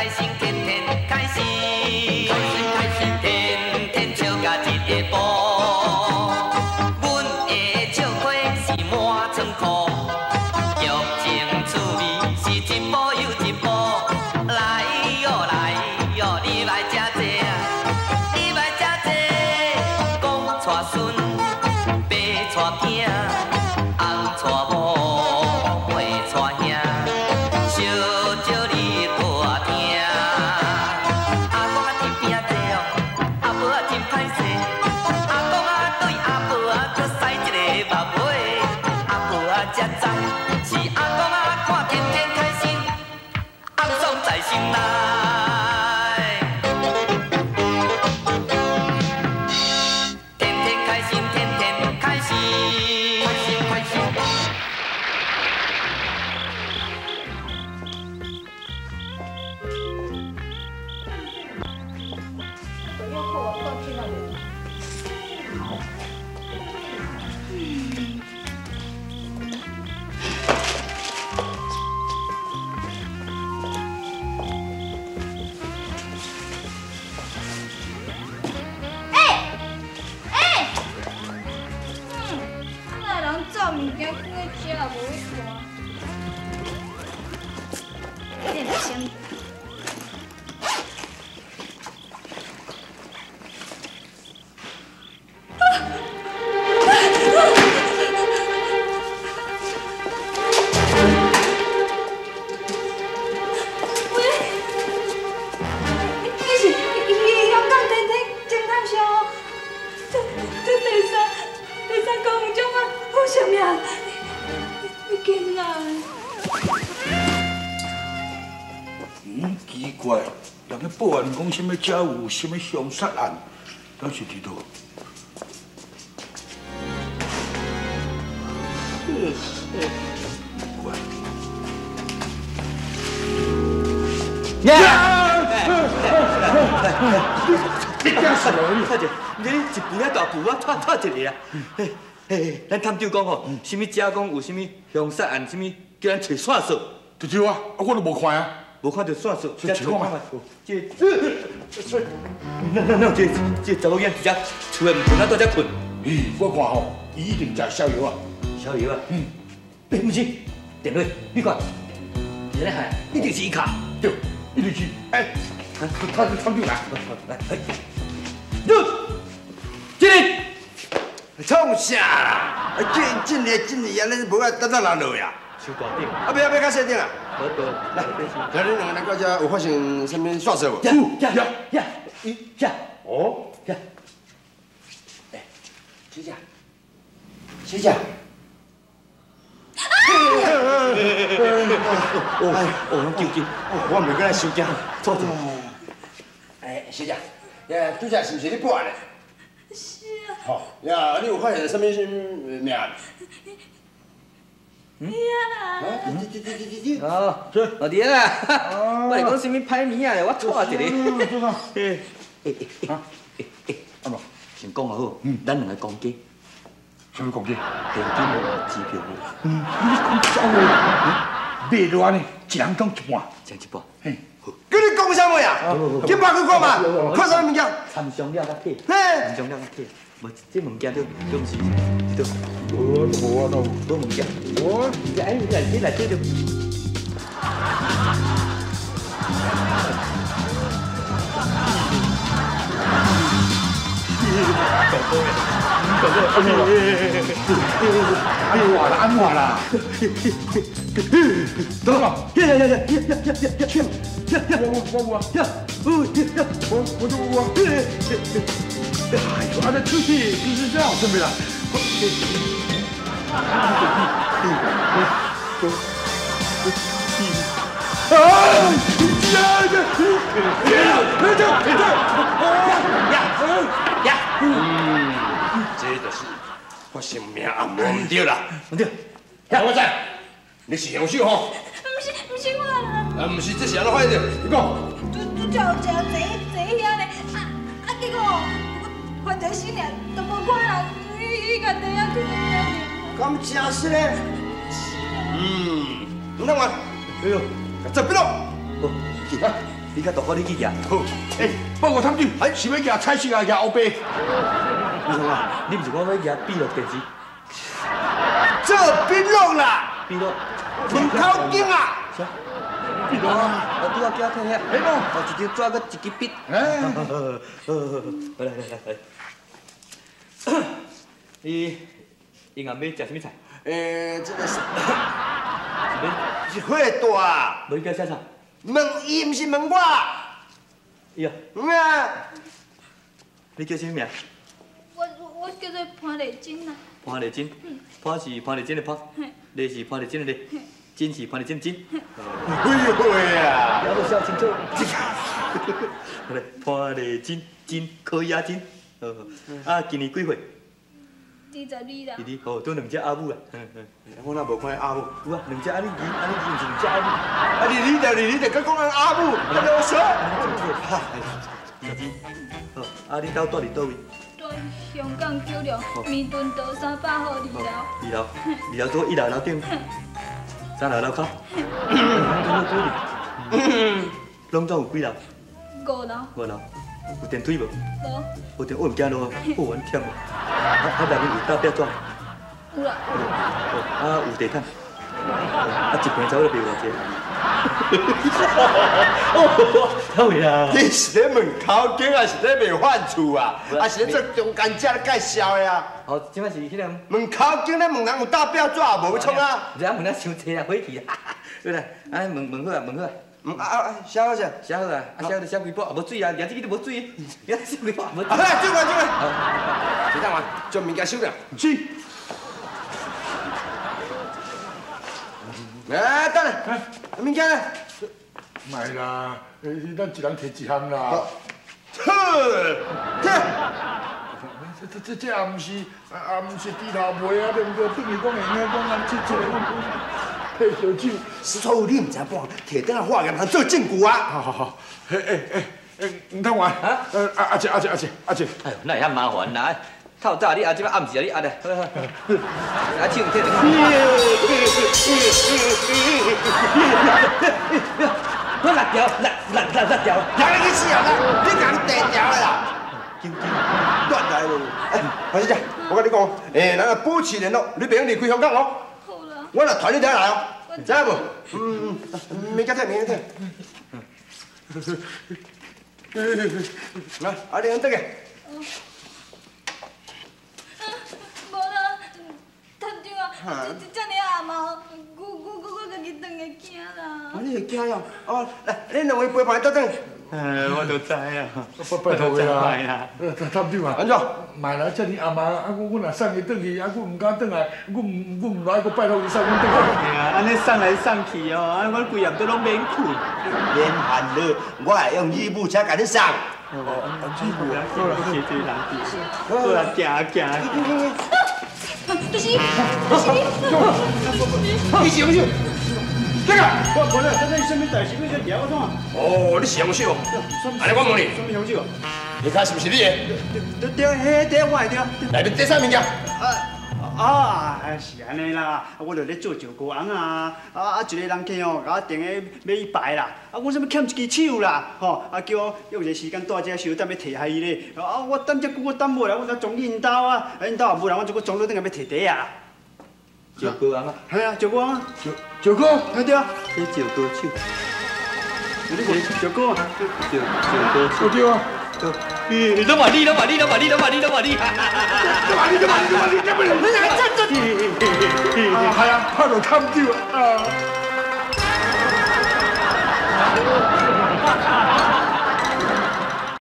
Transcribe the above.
开心，天天开心，开心开心，天天笑甲一下晡。阮的笑亏是满仓库，剧情趣味是一部又一部。来哟来哟，你来吃这啊，你来吃这，讲带孙，爸带囝，翁带某，妹带兄，小招你无听。阿公啊真拼济哦，阿婆啊真歹势。阿公啊对阿婆啊阁使一个目尾，阿婆啊才知是阿公啊看天天开心，暗爽在心内。天天开心，天天开心，开心开心。欸欸，哪会人走物件囥咧遮也无去看？你若先。喂，你是香港天天侦探社哦？这第三公园种啊，好啥命？你紧来！嗯，奇怪，人咧报案讲啥物遮有啥物凶杀案，敢是伫佗？怪。你惊啥你？拖者，你一步遐大步，我拖拖一个啊！嘿，嘿，咱探长讲吼，啥物遮讲有啥物凶杀案，啥物叫咱揣线索。对对啊，啊我都无看啊，无看著线索，找看觅。这，那有这这查某囡仔伫遮厝内毋困，啊蹛遮困。咦，我看吼，伊一定食逍遥啊。逍遥啊？嗯。欸，毋是，电话，你看，伫咧喊，一定是伊敲。对，一定是。欸，他探长来，来，来，这个创啥啦？进进进来，安尼无爱等等人落呀？收大顶。啊，欲较细顶啊？无无。来，来，恁两个来到遮有发现啥物线索无？呀呀呀！呀！哦，呀。欸，小姐，小姐。哦哦，拢救救，我毋过来收惊，坐坐。哎，小姐，呀，拄才是毋是你报案的？是啊。吼，呀，你有发现啥物命案？呀啦！这。哦，哦对啦，我是讲啥物歹物仔咧，我错一个。欸欸欸欸欸，阿无，先讲好，咱两个公鸡。啥物公鸡？现金无，支票无。嗯，你讲走的，买落安呢，一人讲一半。一人一半。嘿，叫你讲啥物啊？去别去看嘛，看啥物物件？参详了较铁，参详了较铁。无，这物件都毋是，这都无无啊，都无物件。无。哎，你来，你来这就。安怎啦？安怎啦？等等，呀呀呀呀呀呀呀呀呀！我有啊！呀，我就有啊！哎呦，啊，这出去就是这样，什么啦？啊！呀呀呀！呀！嗯，这就是发生命案无毋对啦，毋对。我知，你是凶手吼？毋是，毋是我啦。啊，毋是，这是按怎发现的？你讲。拄拄才有一个坐坐遐咧，啊啊，结果我翻一个身尔，都无看人，伊共地仔去遐尔。敢真是咧？是啊。嗯，唔通玩。哎呦，这笔录。好，来。你佮大哥你去举。好，欸，报告探长，是欲举彩色抑举乌白？你讲啊，你毋是讲欲举闭路电视？做笔录啦，笔录，问口径啊。啥？笔录啊！我拄仔叫我摕遐，嘿喏，哦，一张纸阁一支笔。哎，好好好，来来来来。你银行欲食啥物菜？欸，这个是是是火大啊！无你叫写啥？问伊，毋是问我。伊啊。嗯啊。你叫啥物名？我叫做潘丽珍啊。潘丽珍。潘是潘丽珍的潘，丽是潘丽珍的丽，珍是潘丽珍的珍。哎呦喂啊！还无写清楚。好咧，潘丽珍，珍可以啊，珍。啊，今年几岁？ 22啦。22，哦，拄两只阿母啦。我哪无看阿母？有啊，两只按呢字，按呢字，毋是两只阿母。啊，你就你就阁讲阿母，咁啰嗦。22，好，啊，恁兜住伫佗位？住香港九龙弥敦道300号2楼。2楼，2楼拄1楼楼顶，3楼楼跤。拢总有几楼？ 5楼。 5楼，有电梯无？无。无电，我毋惊落，好玩忝哦。啊，内面有搭壁纸？有啦。啊，有地毯。啊，一坪差不多卖偌济？哦，对啊。你是咧问口径，还是咧卖饭厝啊？还是咧做中间者咧介绍的啊？哦，这摆是彼个。问口径咧问人有搭壁纸无？欲创啊？你问啊伤济啊，火气啊！对啦，啊问问好啊，问好啊。啊啊，写好啥？写好啊，啊写好就写几包，无水啊，举这支都无水，举写几包无水。好啦，做完做完。徐大王，将物件收了。是。哎，等下，物件呢？莫啦，咱一人提一项啦。好，这这也毋是，也毋是猪头卖啊，对毋对？等于讲会用讲咱这个配烧酒。石头，你毋知影，提转来化验通做证据啊！好好好，欸，吴探员，阿姐阿姐阿姐阿姐，哎呦，哪会遐麻烦啦？透早你阿这摆暗时啊，你压咧，好好。阿手摕。我六条，六六六六条。人你去死啊！你家己第条啦。乱来咯！哎，潘小姐，我佮你讲，欸，咱若保持联络，你袂用离开香港哦。好啦。我若传你转来哦，知影无？嗯嗯，免惊退，免惊退。来，阿你转去。无啦，探长啊，这这尔暗啊，我家己转会惊啦。啊，你会惊呀？哦，来，恁两位陪伴倒转。我都知啊，拜托啦，探长啊，按怎？莫来遮尔暗啊！啊，阮若送伊转去，啊，阮毋敢转来，阮毋来，阁拜托伊送阮转来。嘿啊，按呢送来送去哦，啊，阮规暗都拢免睏。免烦恼，我会用义务车共你送。哦，义务啊，谢谢人好啦，行行。就是，就是，你是不是？这个，我无咧，这是啥物代志？你这举我创啊？哦，你是凶手。按呢我问你，啥物凶手？你看是毋是你的？对对，彼对我的对。内面这啥物件？啊，是按呢啦，我就咧做石膏尪啊，啊一个人客吼，共我订个欲去拜啦，啊，阮啥物欠一支手啦，吼，啊叫我约一个时间蹛遮相等欲提予伊咧，啊我等遮久我等无来，我才装𪜶兜啊，啊𪜶兜也无人，我就阁装倒转来欲提袋啊。石膏尪啊？系啊，石膏尪。石膏？对啊。这石膏手。你这石膏啊？石膏手。对啊。你都嘛你都嘛你都嘛你都嘛你都嘛你，都嘛你都嘛你都嘛你，你这这，啊系啊，拍到探长啊。